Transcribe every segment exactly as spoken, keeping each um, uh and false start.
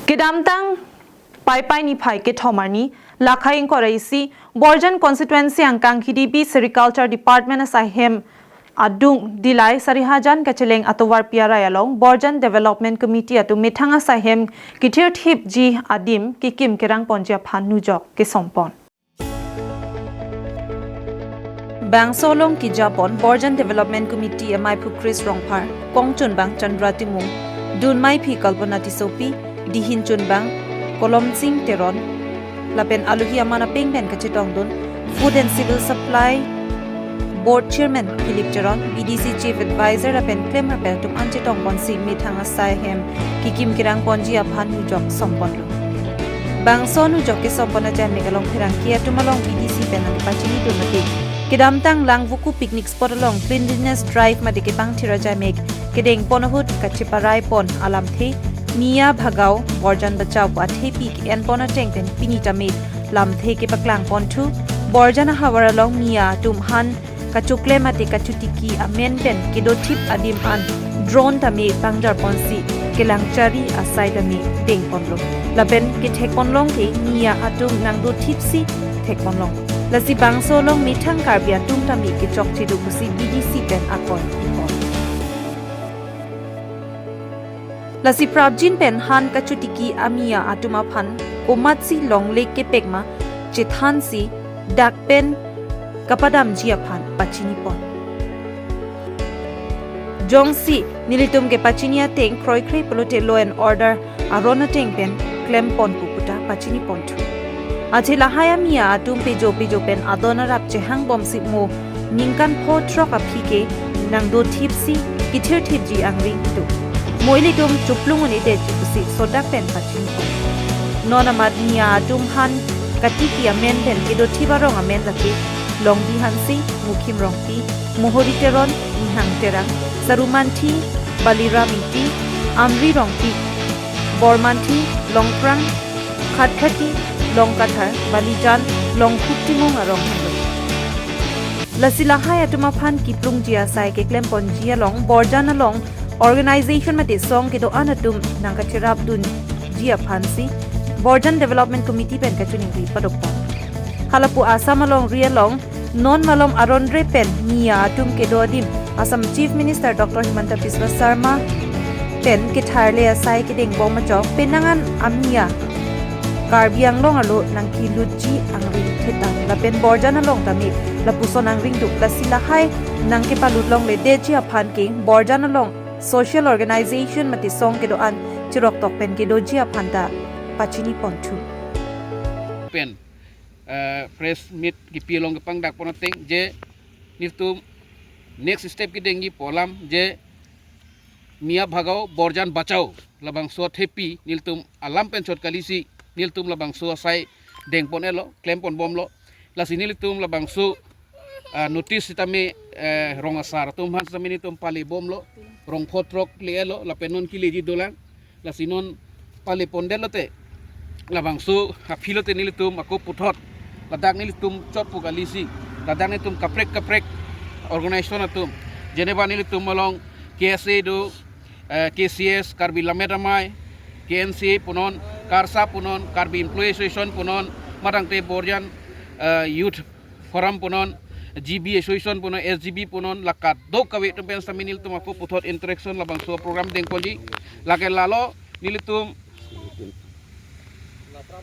Kedamtang Paipai niphai kethom arni, lakhai ingkoi ra isi, Borjan constituency angkang K D B Sericulture Department asaihem adung Dillai Sarihajan kacheleng atovarpi arai along Borjan Development Committee atum methang asaihem kethirthipji adim kekim kerang ponji aphan nujok kesompon. Bangso along kejapon Borjan Development Committee amaiphu Chris Rongphar, kongchunbang Chandra Timung, dunmaiphi Kalpana Tissopi, dihin chunbang Kolomsing Teron, lapen alohi aman apeng pen kachetongdun Food and Civil Supply Board Chairman Philip Teron, B D C Chief Advisor lapen klemrapen atum an chetongponsi methang asaihem kekim kerang ponji aphan nujok somponlo. Bangso nujok kesompon ajaimek along pherangke atum along B D C pen nangpachinidun mate kedamtang Langvoku picnic spot along cleanliness drive mate kepangthir ajaimek kedengpon ahut kacheparai pon alamthe Miya Bhagao Borjan Bachao pu athepi ke-enpon ateng pen pini tame lamthe kepaklang ponthu. Borjan ahavar along Miya atum han kachoklem mate kachotiki amen pen kedothip adim an drone tame pangjar ponsi kelang chari asai tame dengponlo. Lapen kethekponlong ke Miya atum nangdothipsi thekponlong. Lasi bangso along methang Karbi atum tame kechokche do pusi B D C pen akoi pon. Lasi prapjin pen han kachotiki a-Miya atum aphan komatsi longle kepek ma chethansi dak pen kapadamji aphan pachinipon. Jongsi nelitum kepachini ateng kroikre pulote law and order aron ateng pen klempon pu puta pachiniponthu. Athe lahai a-Miya atum pejo pejo pen adon arap chehangbomsi mo ningkan pho throk aphi ke nangdothipsi kethirthipji angring do. Mo ilitum chuplung un-edetji pusi sodak pen pachinipon. Non amat Miya atum han katiki amen pen kedothip arong amen lake Longbi Hanse, Mukhim Rongpi, Mohori Teron, Nihang Terang, Sarumanthi, Baliram Ingti, Amri Rongpi, Bormanthi, Longprang, Khatkhati, Longkathar, Balijan, Longkhuk Timung arong henlo. Lasi lahai atum aphan kiplungji asai keklemponji along Borjan along organization mate song kedo-an atum nangkachirapdunji aphansi Borjan Development Committee pen kachiningri padopon. Halapu Assam alongri along non malom aron re pen Miya atum kedo adim Assam Chief Minister Doctor Himanta Biswa Sarma pen ketharle asai kedengbom ajok penang an a-Miya Karbi Anglong arlo nangkelutji angring thekthang lapen Borjan along tame lapuson angring do. Lasi lahai nangkepalut longledetji aphan ke Borjan along social organization mate song kedo-an chiroktok pen kedoji aphan ta pachiniponthu. Pen, eh, press meet kipi along kepangdakpon ateng je nelitum next step kedengji pu alam je Miya Bhagao Borjan Bachao labangso athepi nelitum alam pen chot kalisi nelitum labangso asai dengpon-etlo, klemponbomlo. Lasi nelitum labangso, ah, notice sitame, eh, rong asar atum aphan sitame nelitum palebomlo, rong pho throk le-etlo, lapen non keleji dolang. Lasi non palepondetlote labangso aphi lote nelitum ako puthot ladak nelitum chot pu kalisi, ladak nelitum kaprek kaprek organization atum, jeneba nelitum along K S A do, eh, K C S, Karbi Lammet Amei, K N C A punon, KARSA punon, Karbi Employee Association punon, matangte Borjan, eh, Youth Forum punon, G B Association punon, S G B punon, la kadokave atum pen sitame nelitum ako puthot interaction labangso program dengponji. Lake lalo nelitum,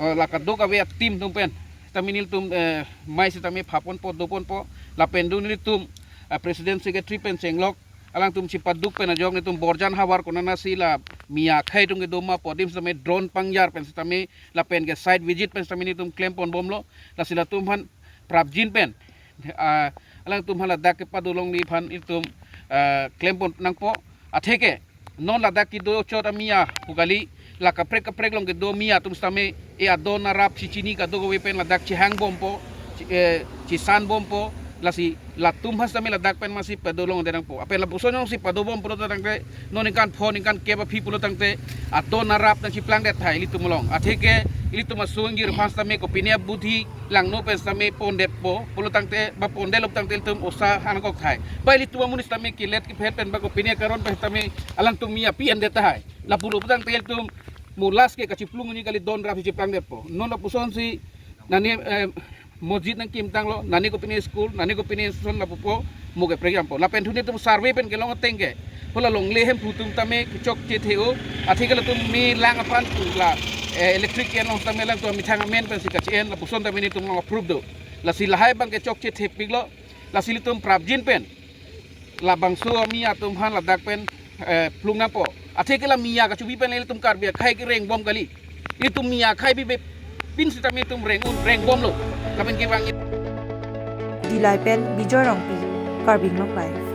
eh, la kadokave a-team atum pen sitame nelitum, eh, mei sitame phaponpo, doponpo, lapen do nelitum, eh, President Secretary pen chenglok alangtum chipaduk pen ajok nelitum Borjan havar konatnasi la Miya akhei atum kedo ma pu adim sitame drone pangjar pen sitame lapen ke site visit pen sitame nelitum klemponbomlo. Lasi latum aphan prapjin pen, ah, alangtum aphan ladak kepadolongji aphan nelitum, ah, klempon nangpo. Atheke non ladak kedo chot a-Miya pu kali, la kaprek kaprek along kedo Miya atum sitame e adon arap chichini kadokave pen ladak chehangbompo, chi-, eh, chisanbompo. Lasi latum aphan sitame ladak pen masi padolongde nangpo. Lapen lapuson jongsi padobom pulo tangte non ningkan pho ningkan kep aphi pulo tangte adon arap nangchiplangdet tahai ilitum along. Atheke ilitum asong ingjir aphan sitame kopine abudhi langno pen sitame pondetpo pulo tangte ba pondetlo tangte ilitum osa hangkok tahai. Ba ilitum amonit sitame kelet kephet pen ba kopine karon pen sitame alangtum Miya pi-endet tahai. Lapulo tangte ilitum Mo last ke kachiplung ni kali, don rap si chiplang detpo. Non lapusonsi nani, eh, mosjid nangkim tanglo, nani kopine school, nani kopine son lapupo, mo ke program po. Lapen thu netum survey pen kelong ateng ke, hala longle Hemphu atum tame kechokche the-o, athe ke latum me lang aphan pu la, eh, electric ke long tame lang to methang amen pensi kachi-en, lapuson tame netum long approve do. Lasi lahai abang ke chokche thepiklo, lasi ilitum prapjin pen labangso amia atum aphan ladak pen, eh, plung nangpo. Athe ke la mia kachubi pen ilitum Karbi akhei kereng bom kali. Ilitum mia akhei bibe pin sitame itum reng un reng bomlo. Lapen kevang it- Dillai pen Bijoy Rongpi, Karbi Anglong Live.